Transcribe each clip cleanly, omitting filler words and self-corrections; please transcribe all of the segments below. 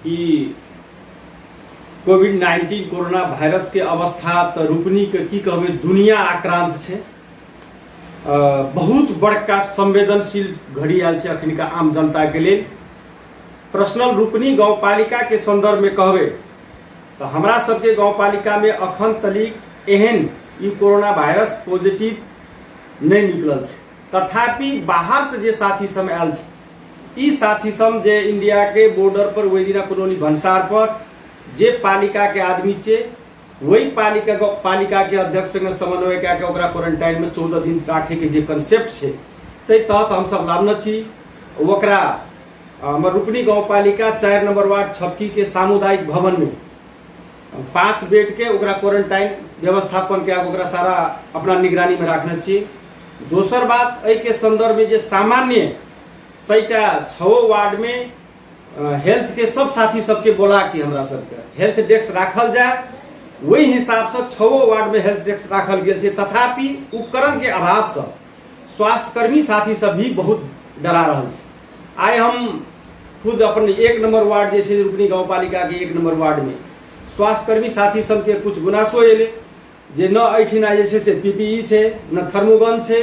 ई कोविड-19 corona virus के अवस्था तऽ रूपनीके की कहबै, दुनिया आक्रांत छै। बहुत बड़का संवेदनशील घड़ी आयल छै अखनका आम जनताके लेल। पर्सनल रूपनी गाउँपालिकाके सन्दर्भमे कहबै तऽ हमरा सबके गाउँपालिकामे अखन तलिक एहन ई कोरोना वायरस पॉजिटिव नहि निकलल छै। तथापि बाहरसँ जे साथी सब आयल छै, ई साथी सब जे इंडियाके बॉर्डर पर ओहि दिना कोनो भन्सार पर जे पालिकाके आदमी छै, ओहि पालिका पालिकाके अध्यक्ष संगे समन्वय कए के ओकरा क्वारंटाइनमे 14 दिन राखैके जे कंसेप्ट छै, ताहि तहत हमसब लाबने छी। ओकरा हमर रूपनी गाउँपालिका 4 नंबर वार्ड छपकीके सामुदायिक भवनमे 5 बेडके ओकरा क्वारंटाइन व्यवस्थापन कए ओकरा सारा अपना निगरानीमे राखने छी। दोसर बात, एहिके सन्दर्भमे जे सामान्य 100टा 6 वार्डमे हेल्थके सब साथी सबके बोला के हमरा सबके हेल्थ डेस्क राखल जाय, ओहि हिसाबसँ 6 वार्डमे हेल्थ डेस्क राखल गेल छै। तथापि उपकरणके अभावसँ स्वास्थ्यकर्मी साथी सब भी बहुत डरा रहल छै। आइ हम खुद अपन 1 नंबर वार्ड जे छै, रूपनी गाउँपालिकाके 1 नंबर वार्डमे स्वास्थ्यकर्मी साथी सबके कुछ गुनासो एलै जे न एहिठिना जे छै से PPE छै, न थर्मोगन छै,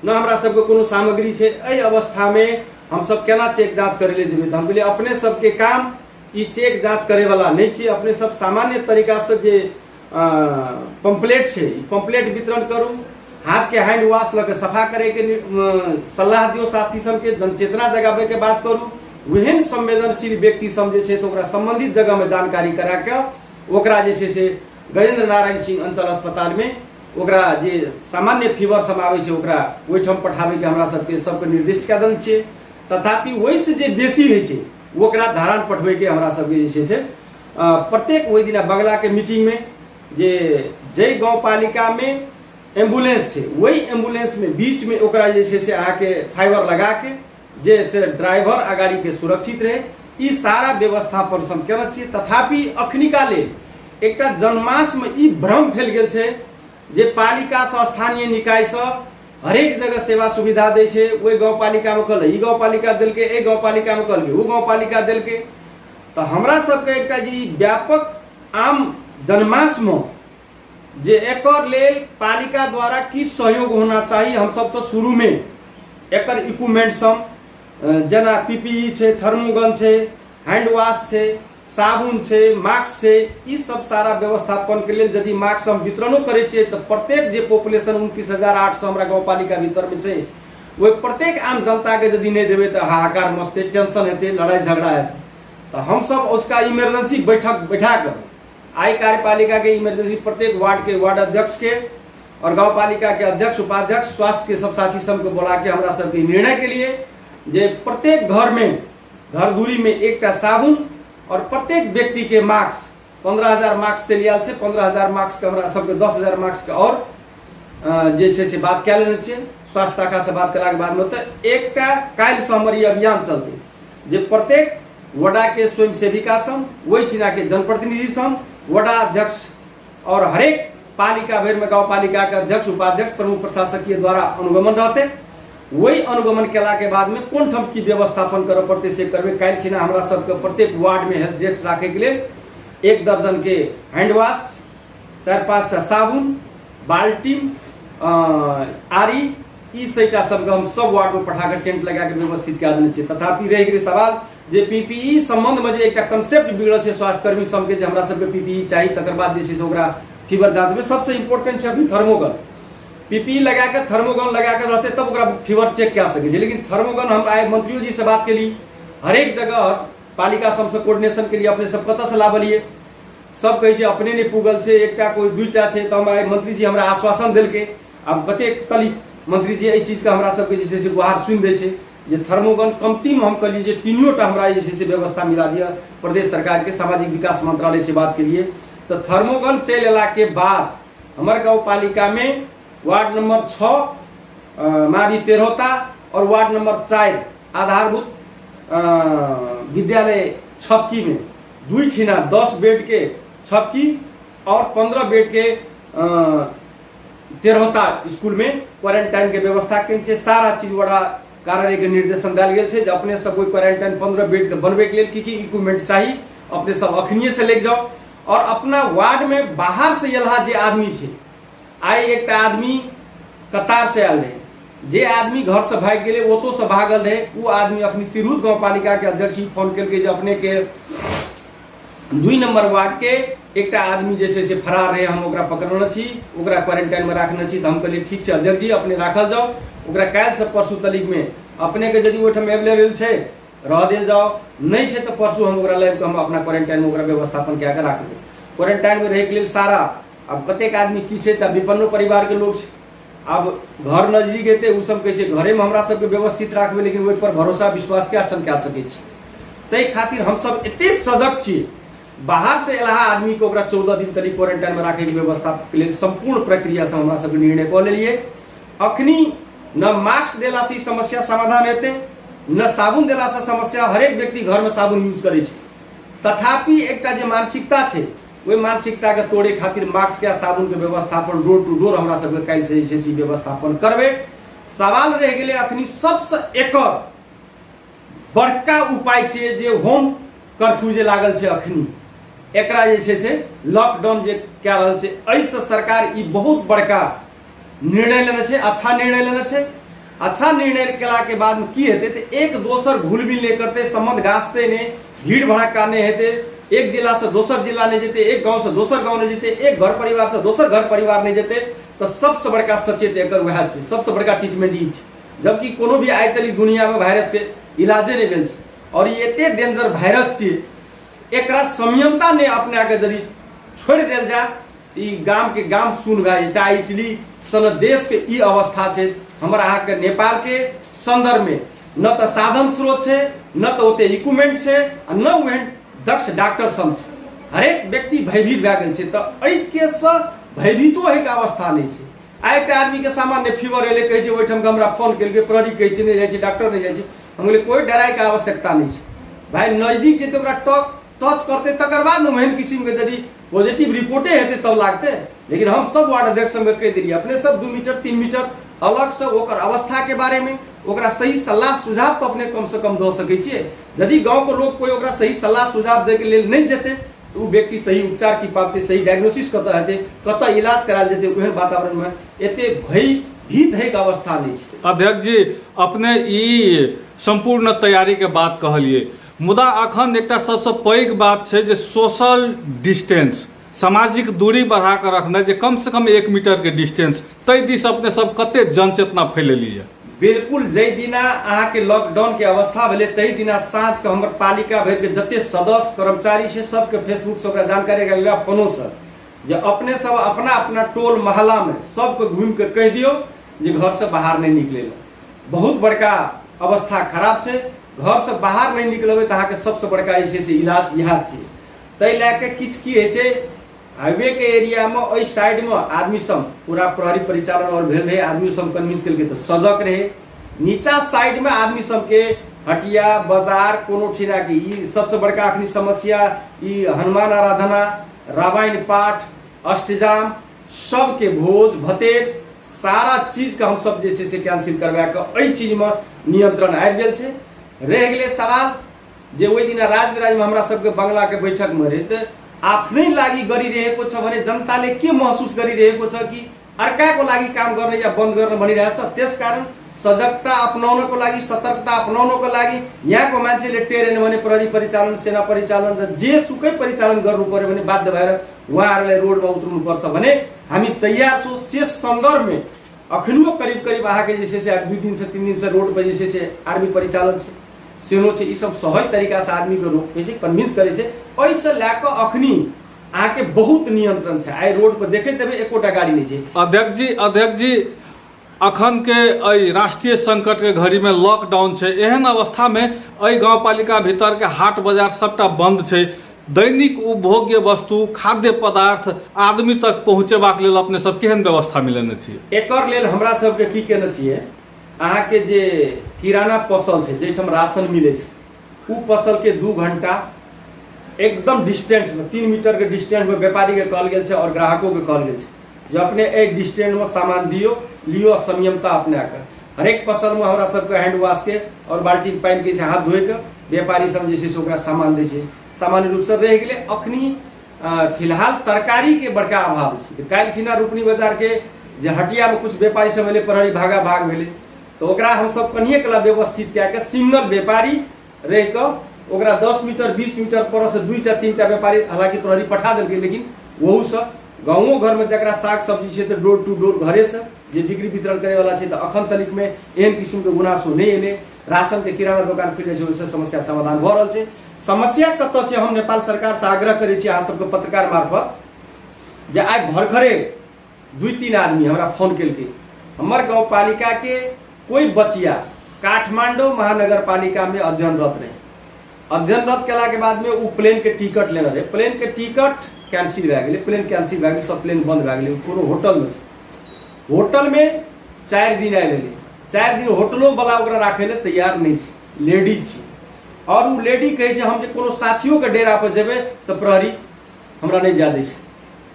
न हमरा सबके कोनो सामग्री छै। एहि अवस्थामे हमसब केना चेक जाँच करै लए जेबै? तऽ हम कहलियै, अपने सबके काम ई चेक जाँच करैवला नहि छै। अपने सब सामान्य तरीकासँ जे पम्पलेट छै, ई पम्पलेट वितरण करू, हाथके हैंड वॉश लऽ के सफा करैके सलाह दियौ, साथी सबके जनचेतना जगाबैके बात करू। ओहन संवेदनशील व्यक्ति सब जे छै तऽ ओकरा सम्बन्धित जगहमे जानकारी कराके ओकरा जे छै से गजेन्द्र नारायण सिंह अंचल अस्पतालमे ओकरा जे सामान्य फीवर सब आबै छै, ओकरा ओहिठाम पठाबैके हमरा सबके सबके निर्दिष्ट कए देने छियै। तथापि ओहिसँ जे बेसी होइ छै, ओकरा धरान पठबैके हमरा सबके जे छै से प्रत्येक ओहि दिना बंगलाके मीटिंगमे जे जाहि गाउँपालिकामे एम्बुलेंस छै, ओहि एम्बुलेंसमे बीचमे ओकरा जे छै से अहाँके फाइबर लगाके जे से ड्राइवर आ गाड़ीके सुरक्षित रहै, ई सारा व्यवस्थापन हम केने छियै। तथापि अखनिका लेल एकटा जनमासमे ई भ्रम फैल गेल छै जे पालिकासँ, स्थानीय निकायसँ हरेक जगह सेवा सुविधा दै छै। ओहि गाउँपालिकामे कहलै ई गाउँपालिका देलकै, एहि गाउँपालिकामे कहलकै ओ गाउँपालिका देलकै। तऽ हमरा सबके एकटा जे ई व्यापक आम जनमासमे जे एकर लेल पालिका द्वारा की सहयोग होना चाही, हमसब तऽ शुरूमे एकर इक्विपमेंट सब जेना PPE छै, थर्मोगन छै, हैंड वॉश छै, साबुन छै, मास्क छै, ई सब सारा व्यवस्थापनके लेल यदि मास्क हम वितरणो करै छियै तऽ प्रत्येक जे पॉपुलेशन 29,800 हमरा गाउँपालिका भीतरमे छै, ओहि प्रत्येक आम जनताके यदि नहि देबै तऽ हाहाकार मचतै, टेंशन हेतै, लड़ाइ झगड़ा हेतै। तऽ हमसब उसका इमरजेंसी बैठक बैठा कऽ आइ कार्यपालिका के इमरजेंसी प्रत्येक वार्ड के वार्ड अध्यक्ष के और गाउँपालिका के अध्यक्ष, उपाध्यक्ष, स्वास्थ्य के सब साथी सबके बोला के हमरा सबके निर्णय के लिए जे प्रत्येक घर में घर दूरी में एकटा साबुन और प्रत्येक व्यक्ति के मास्क, 15,000 मास्क चलि आयल छै। 15,000 मास्क के हमरा सबके 10,000 मास्क के और जे छै से बात कए लेने छियै। स्वास्थ्य शाखा से बात केलाके बादमे तऽ एकटा काल्हिसँ हमर ई अभियान चलतै जे प्रत्येक वडा के स्वयंसेविका संघ, ओहिठिना के जनप्रतिनिधि संघ, वडा अध्यक्ष और हरेक पालिका भरिमे गाउँपालिका के अध्यक्ष, उपाध्यक्ष, प्रमुख प्रशासकीय द्वारा अनुगमन रहतै। वही अनुगमन केलाके बादमे कोन ठाम की व्यवस्थापन करऽ पड़तै से करबै। काल्हि खिना हमरा सबके प्रत्येक वार्डमे हेल्थ डेस्क राखैके लेल 1 दर्जन के हैंड वॉश, 4-5टा साबुन, बाल्टीन, आरी, ई सैटा सबके हम सब वार्डमे पठा कऽ टेंट लगा के व्यवस्थित कए देने छियै। तथापि रहि गेलै सवाल जे PPE सम्बन्धमे जे एकटा कंसेप्ट बिगड़ल छै स्वास्थ्यकर्मी सबके जे हमरा सबके PPE चाही, तकर बाद जे छै से ओकरा फीवर जाँचमे सबसँ इम्पोर्टेंट छै अभी थर्मोगन। PPE लगा के, थर्मोगन लगा के रहतै तब ओकरा फीवर चेक कए सकै छै। लेकिन थर्मोगन हम आइ मंत्रियो जी से बात केली, हरेक जगह पालिका सबसँ कोर्डिनेशन के लिए, अपने सब कतऽसँ लाबलियै? सब कहै छै अपने नहि पुगल छै, एकटा कोइ 2टा छै। तऽ हम आइ मंत्रीजी हमरा आश्वासन देलकै। आब कतेक तली मंत्रीजी एहि चीजके हमरा सबके जे छै से गुहार सुनि दै छै जे थर्मोगन कमतीमे हम कहलियै जे 3टा हमरा जे छै से व्यवस्था मिला दिअ। प्रदेश सरकारके सामाजिक विकास मंत्रालय से बात केलियै तऽ थर्मोगन चलि अयलाके बाद हमर गाउँपालिकामे वार्ड नंबर 6 मारी तेरहोता और वार्ड नंबर 4 आधारभूत विद्यालय छपकीमे 2 ठिना 10 बेड के छपकी और 15 बेड के तेरहोता स्कूल में क्वारंटाइन के व्यवस्था केने छै। सारा चीज वडा कार्यालय के निर्देशन देल गेल छै जे अपने सब ओहि क्वारंटाइन 15 बेड के बनबै के लेल की की इक्विपमेंट चाही, अपने सब अखनिए से लागि जाउ। और अपना वार्डमे बाहर से एलहा जे आदमी छै, आइ एकटा आदमी कतार से आयल रहै, जे आदमी घरसँ भागि गेलै ओतोसँ भागल रहै, ओ आदमी अखनी तिरहुत गाँवपालिकाके अध्यक्ष ही फोन केलकै जे अपनेके 2 नंबर वार्डके एकटा आदमी जे छै से फरार रहै, हम ओकरा पकड़ने छी, ओकरा क्वारेंटाइनमे राखने छी। तऽ हम कहलियै ठीक छै अध्यक्ष जी, अपने राखल जाउ ओकरा, काल्हिसँ परसू तलिकमे अपनेके यदि ओहिठाम एवेलेबल छै रह देल जाओ, नहि छै तऽ परसू हम ओकरा लाबि कऽ हम अपना क्वारेंटाइनमे ओकरा व्यवस्थापन कए कऽ राखबै। क्वारेंटाइनमे रहैके लेल सारा आब कतेक आदमी की छै तऽ विपन्नो परिवारके लोक छै, आब घर नजदीक हेतै ओ सब कहै छै घरेमे हमरा सबके व्यवस्थित राखबै, लेकिन ओहिपर भरोसा विश्वास कए छन कए सकै छी। ताहि खातिर हमसब एते सजग छी, बाहरसँ एलहा आदमीके ओकरा 14 दिन तक क्वारेंटाइनमे राखैके व्यवस्थाके लेल सम्पूर्ण प्रक्रियासँ हमरा सबके निर्णय कऽ लेलियै। अखनी न मास्क देलासँ ई समस्या समाधान हेतै, न साबुन देलासँ समस्या, हरेक व्यक्ति घरमे साबुन यूज करै छै, तथापि एकटा जे मानसिकता छै ओहि मानसिकताके तोड़े खातिर मास्क या साबुनके व्यवस्थापन डोर टू डोर हमरा सबके काल्हिसँ जे छै से व्यवस्थापन करबै। सवाल रहि गेलै अखनी सबसँ एकर बड़का उपाय छै जे होम कर्फ्यू जे लागल छै अखनी, एकरा जे छै से लॉकडाउन जे कए रहल छै, एहिसँ सरकार ई बहुत बड़का निर्णय लेने छै, अच्छा निर्णय लेने छै। अच्छा निर्णय केलाके बादमे की हेतै तऽ एक दोसर घुलमिल नहि करतै, सम्बन्ध गाँचतै नहि, भीड़ भड़क्का नहि हेतै, एक जिलासँ दोसर जिला नहि जेतै, एक गाँवसँ दोसर गाँव नहि जेतै, एक घर परिवारसँ दोसर घर परिवार नहि जेतै। तऽ सबसँ बड़का सचेत एकर वएह छै, सबसँ बड़का ट्रीटमेंट ई छै। जबकि कोनो भी आइ तक दुनियामे वायरसके इलाजे नहि भेल छै और ई एते डेंजर वायरस छै, एकरा संयमता नहि अपनाके यदि छोड़ि देल जाय ई गामके गाम सुन भए जेतै। आइ इटली सन देशके ई अवस्था छै, हमर अहाँके नेपालके सन्दर्भमे न तऽ साधन स्रोत छै, न तऽ ओते इक्विपमेंट छै आ न ओहन दक्ष डॉक्टर सब छै। हरेक व्यक्ति भयभीत भए गेल छै, तऽ एहि केससँ भयभीतो होइके अवस्था नहि छै। आ एकटा आदमीके सामान्य फीवर एलै, कहै छै ओहिठामके हमरा फोन केलकै, प्रहरी कहै छै नहि जाइ छै, डॉक्टर नहि जाइ छै। हम कहलियै कोइ डराइके आवश्यकता नहि छै भाइ, नजदीक जेतै ओकरा टच करतै तकर बाद ने ओहन किसिमके यदि पॉजिटिव रिपोर्टे हेतै तब लागतै। लेकिन हम सब वार्ड अध्यक्ष सबके कहि देलियै अपने सब 2 मीटर 3 मीटर अलगसँ ओकर अवस्थाके बारेमे ओकरा सही सलाह सुझाव तऽ अपने कमसँ कम दऽ सकै छियै। यदि गाँवके लोक कोइ ओकरा सही सलाह सुझाव दैके लेल नहि जेतै तऽ ओ व्यक्ति सही उपचार की पाबतै, सही डायग्नोसिस कतऽ हेतै, कतऽ इलाज करायल जेतै, ओहन वातावरणमे एते भयभीत होइके अवस्था नहि छै। अध्यक्ष जी, अपने ई सम्पूर्ण तैयारीके बात कहलियै, मुदा अखन एकटा सबसँ पैघ बात छै जे सोशल डिस्टेंस, सामाजिक दूरी बढ़ा कऽ रखनाइ, जे कमसँ कम 1 मीटरके डिस्टेंस, ताहि दिस अपने सब कते जनचेतना फैलेलियै? बिल्कुल, जाहि दिना अहाँके लॉकडाउनके अवस्था भेलै ताहि दिना साँझके हमर पालिका भरिके जते सदस्य कर्मचारी छै सबके फेसबुकसँ ओकरा जानकारी गेलै, फोनोसँ, जे अपने सब अपना अपना टोल मोहल्लामे सबके घुमिके कहि दियौ जे घरसँ बाहर नहि निकलै लए। बहुत बड़का अवस्था खराब छै, घरसँ बाहर नहि निकलबै तऽ अहाँके सबसँ बड़का जे छै से इलाज इएह छियै। ताहि लए कऽ किछु की होइ छै, हाईवेके एरियामे एहि साइडमे आदमी सब पूरा प्रहरी परिचालन आओर भेल रहै, आदमी सब कन्विंस केलकै तऽ सजग रहै। नीचा साइडमे आदमी सबके हटिया बाजार कोनो ठिनाके ई सबसँ बड़का अखनी समस्या, ई हनुमान आराधना, रामायण पाठ, अष्टजाम, सबके भोज भतेर सारा चीजके हमसब जे छै से कैंसिल करवा कऽ एहि चीजमे नियंत्रण आबि गेल छै। रहि गेलै सवाल जे ओहि दिना राजविराजमे हमरा सबके बंगलाके बैठकमे रहै तऽ आफ्नै लागि गरिरहेको छ भने जनताले के महसुस गरिरहेको छ कि अर्काको लागि काम गर्ने या बन्द गर्न भनिरहेको छ। त्यसकारण सजगता अपनाउनको लागि, सतर्कता अपनाउनको लागि यहाँको मान्छेले टेरेन भने प्रहरी परिचालन, सेना परिचालन र जेसुकै परिचालन गर्नु पर्यो भने बाध्य भएर उहाँहरूलाई रोडमा उत्रुनुपर्छ भने हामी तैयार छौँ। शेष सन्दर्भमे अखनियो करिब करिब अहाँके जे छै से आब 2 दिनसँ 3 दिनसँ रोडपर जे छै से आर्मी परिचालन छै, सेनो छै, ई सब सहज तरीकासँ आदमीके रोकै छै, कन्विंस करै छै। एहिसँ लए कऽ अखनी अहाँके बहुत नियंत्रण छै। आइ रोड पर देखैत हेबै एकोटा गाड़ी नहि छै। अध्यक्ष जी, अखन के एहि राष्ट्रीय संकट के घड़ी में लॉकडाउन छै, एहन अवस्था में एहि गाँवपालिका भीतर के हाट बाजार सबटा बंद छै, दैनिक उपभोग्य वस्तु खाद्य पदार्थ आदमी तक पहुँचेबाक लेल अपने सब केहन व्यवस्था मिलेने छियै? एकर लेल हमरा सबके की केने छियै, अहाँके जे किराना पसल छै जाहिठाम राशन मिलै छै उ पसलके 2 घंटा एकदम डिस्टेंसमे 3 मीटरके डिस्टेंसमे व्यापारीके कहल गेल छै आओर ग्राहकोके कहल गेल छै जे अपने एहि डिस्टेंसमे सामान दियौ लियौ, संयमता अपनाके। हरेक पसलमे हमरा सबके हैंड वाशके आओर बाल्टीन पानिके छै हाथ धोइके व्यापारी सब जे छै से ओकरा सामान दै छै। सामान्य रूपसँ रहि गेलै। अखनी फिलहाल तरकारीके बड़का अभाव छै। तऽ काल्हि खिना रोपनी बाजारके जे हटियामे किछु व्यापारी सब एलै, प्रहरी भागा भाग भेलै, तऽ ओकरा हमसब कनिए कला व्यवस्थित कए कऽ सिंगल व्यापारी रहि कऽ ओकरा 10 मीटर 20 मीटर परसँ 2टा 3टा व्यापारी हालाँकि प्रहरी पठा देलकै, लेकिन ओहूसँ गाँवो घरमे जकरा साग सब्जी छै तऽ डोर टू डोर घरेसँ जे बिक्री वितरण करैवला छै, तऽ अखन तलिकमे एहन किसिमके गुनासो नहि एलै। राशनके किराना दोकान खुलि जाइ छै, ओहिसँ समस्या समाधान भऽ रहल छै। समस्या कतऽ छै, हम नेपाल सरकारसँ आग्रह करै छी अहाँ सबके पत्रकार मार्फत जे आइ भरखरे 2-3 आदमी हमरा फोन केलकै, हमर गाउँपालिकाके कोइ बचिया काठमाडौँ महानगरपालिकामे अध्ययनरत रहे, अध्ययनरत केलाके बादमे ओ प्लेनके टिकट लेने रहै, प्लेनके टिकट कैंसिल भए गेलै, प्लेन कैंसिल भए गेलै, सब प्लेन बन्द भए गेलै। कोनो होटलमे छै, होटलमे 4 दिन आबि गेलै, 4 दिन होटलोवला ओकरा राखै लए तैयार नहि छै, लेडीज छै, आओर ओ लेडी कहै छै हम जे कोनो साथियोके डेरा पर जेबै तऽ प्रहरी हमरा नहि जाय दै छै।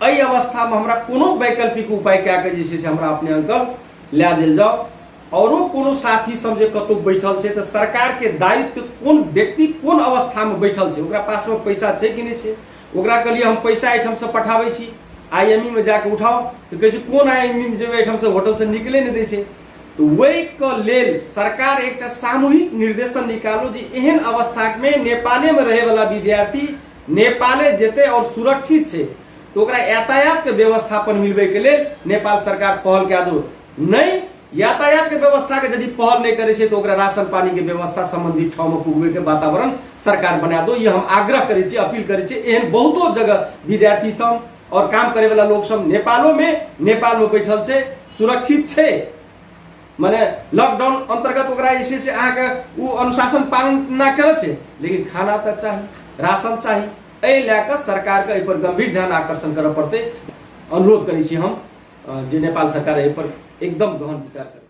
एहि अवस्थामे हमरा कोनो वैकल्पिक उपाय कए कऽ जे छै से हमरा अपने अंकल लए देल जाउ। औरो कोनो साथी सब जे कतहु बैठल छै तऽ सरकारके दायित्व कोन व्यक्ति कोन अवस्थामे बैठल छै, ओकरा पासमे पैसा छै कि नहि छै, ओकरा कहलियै हम पैसा एहिठामसँ पठाबै छी, I M E मे जाकऽ उठाउ, तऽ कहै छै कोन I M E मे जेबै, एहिठामसँ होटलसँ निकले नहि दै छै। तऽ ओहिके लेल सरकार एकटा सामूहिक निर्देशन निकालू जे एहन अवस्थामे नेपालेमे रहैवला विद्यार्थी नेपाले जेतै आओर सुरक्षित छै तऽ ओकरा यातायातके व्यवस्थापन मिलबैके लेल नेपाल सरकार पहल कए दू। नहि यातायातके व्यवस्थाके यदि पहल नहि करै छै तऽ ओकरा राशन पानीके व्यवस्था सम्बन्धित ठाममे पुगबैके वातावरण सरकार बना दो। ई हम आग्रह करै छी, अपील करै छी। एहन बहुतो जगह विद्यार्थी सब और काम करैवला लोक सब नेपालोमे नेपालमे बैठल छै, सुरक्षित छै, मने लॉकडाउन अन्तर्गत ओकरा जे छै से अहाँके ओ अनुशासन पालन ना करै छै, लेकिन खाना तऽ चाही, राशन चाही। एहि लए कऽ सरकारके एहिपर गम्भीर ध्यान आकर्षण करऽ पड़तै। अनुरोध करै छी हम जे नेपाल सरकार एहिपर एकदम गहन विचार करै।